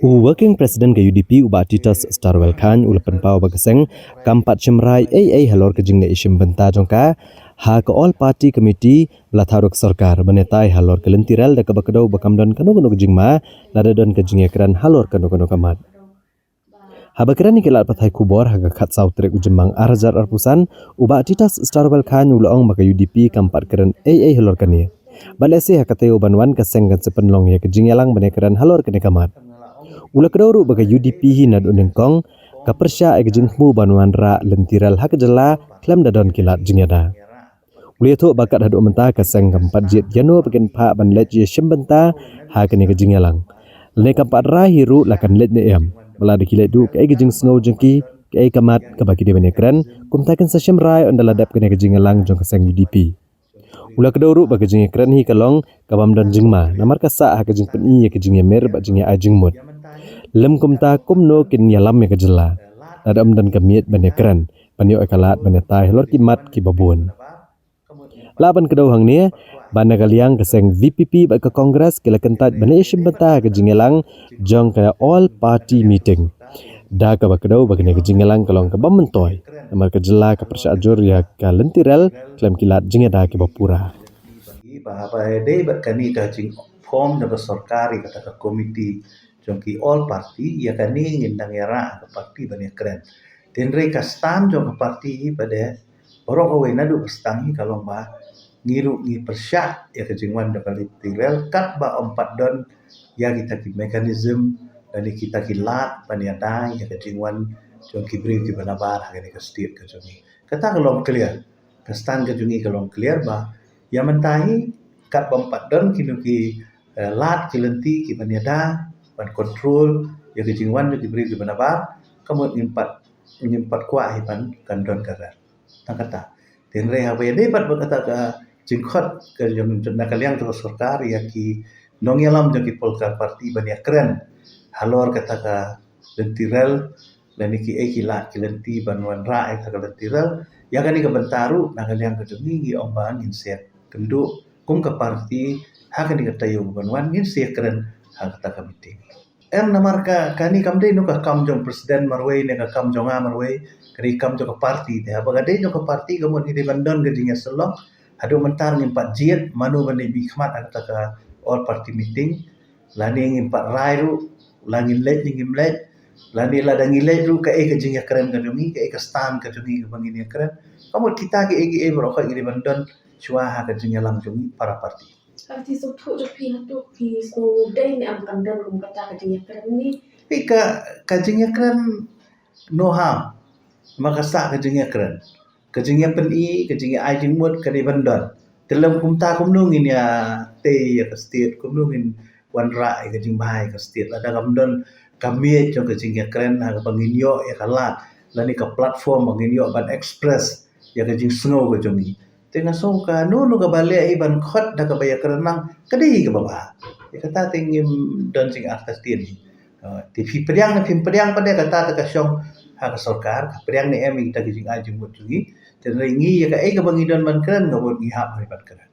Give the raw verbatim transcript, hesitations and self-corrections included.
U Working President ka U D P u Bah Titus Starwell Chyne u la pynpaw ba ka seng kam pat shim rai ei ei halor ka jingleit iashimbynta jong ka ha ka All Party Committee ba la thad da ka sorkar ban ïatai halor ka lynti rel da kaba kdew ba kam don kano kano ka jingma lada don ka jingïakren halor kano kano ka mat. Haba kren ïa ki lad pathai khubor ha ka khatsaw tarik u Jymmang ar hajar arphew san, u Bah Titus Starwell Chyne u la ong ba ka U D P kam pat kren ei ei halor kane. Bad lehse ha ka taïew ban wan ka seng kan sa pynlong ïa ka jingïalang ban ïakren halor kane ka mat. U la kdew ruh ba ka U D P hi naduh nyngkong ka pyrshah ïa ka jingthmu ban wanrah lynti rel ha ka jylla khlem da don ki lad jingïada. U la ïathuh ba kat haduh mynta ka seng kam pat jied ïano ba kin phah ban leit ïashimbynta ha kane ka jingïalang. Lane kam pat rai hi ruh la kan leit ne em. Ba lada ki leit ruh kaei ka jingsngew jong ki, kaei ka mat kaba ki dei ban ïakren, kumta kin sa shim rai ynda la dep kane ka jingïalang jong ka seng U D P. U la kdew ruh ba ka jingïakren hi ka long kabym don jingma, namar ka sah ha ka jingpyni ïa ka jingïamir bad jingïa-ai jingmut. Lym kumta kumno kin ïalam ïa ka jylla lada ym don ka miej ban ïakren, ban ïoh ïa ka lad ban ïatai halor ki mat kiba bun. Lah ban kdew hangne ba na ka liang ka seng V P P bad ka Congress ki la kyntait ban ïashimbynta ha ka jingïalang jong ka All Party Meeting, da kaba kdew ba kane ka jingïalang ka long kabym myntoi, namar ka jylla ka pyrshah jur ïa ka lynti rel khlem ki lad jingïada kiba pura. Ba haba ïadei bad kane ka jingform jong ka sorkar ïa kata ka komiti jong ki All Party, ïa kane ngin dang ïarah ka party ban ïakren. Hynrei ka stand jong ka party hi pat de, baroh kawei naduh ba sdang hi ka long ba ngi ruh ngi pyrshah ïa ka jingwan jong ka lynti rel katba ym pat don ïa kita ki mechanism lane kita ki lad ban ïada ïa ka jingwan jong ki briew kiba nabar ha kane ka state ka jong ngi. Kata ka long clear. Ka stand ka jong ngi ka long clear ba ïa mynta hi katba ym pat don kino ki, eh, lad ki lynti kiban ïada ban control ïa ka jingwan jong ki briew kiba nabar, ka mut ngim pat, ngim pat kwah hi ban kan don ka rel. Tang kata. Hynrei haba ïadei pat bad kata ka jingkhot ka jong, na ka liang jong ka sorkar ïa ki nongïalam jong ki political party ban ïakren halor kata ka lynti rel lane kiei ki lad ki lynti ban wanrah ïa kata ka lynti rel. Ïa kane ka bynta ruh na ka liang ka jong ngi ngi ong ba ngin sa ïakynduh kum ka party ha kane ka taïew ban wan, ngin sa ïakren ha kata ka meeting. Em, namar ka, kane kam dei noh ka kam jong president marwei ne ka kam jong nga marwei, ka dei kam jong ka party. Te haba ka dei jong ka party ka mut ngi dei ban don ka jingïasyllok. Haduh mynta ngim pat jied mano ban dei mihkhmat ha kata ka all party meeting. Lane ngim pat rai ruh la ngin leit ne ngim leit, lane lada ngi leit ruh kaei ka jingïakren ka jong ngi, kaei ka stand ka jong ngi kaba ngin ïakren. Ka mut kita kiei kiei baroh khoit ngi dei ban don shuwa ha ka jingïalang jong ngi para party. Ka jingsngewthuh jong phi hato phi sngewdei ne em kan don kum kata ka jingïakren ne? Phi, ka, ka jingïakren no harm. Ma ka sah ka jingïakren, ka jingïapyni, ka jingïa-ai jingmut ka dei ban don. Te lym kumta kumno ngin ïatei ïa ka state, kumno ngin wanrah ïa ka jingbha ïa ka state lada kam don ka miej jong ka jingïakren ha kaba ngin ïoh ïa ka lad lane ka platform ba ngin ïoh ban express ïa ka jingsngew ka jong ngi. Te nga sngew kano kano kaba leh hi ban khot da kaba ïakren lang ka dei hi kaba bha. Ïa kata te ngim don jingartatien hi. Ah, te phi pdiang ne phim pdiang pat de kata te ka shong ha ka sorkar, ka pdiang ne em ïa kita ki jingai jingmut jong ngi. Te hynrei ngi ïa kaei kaba ngi don ban kren nga mut ngi hap hi ban kren.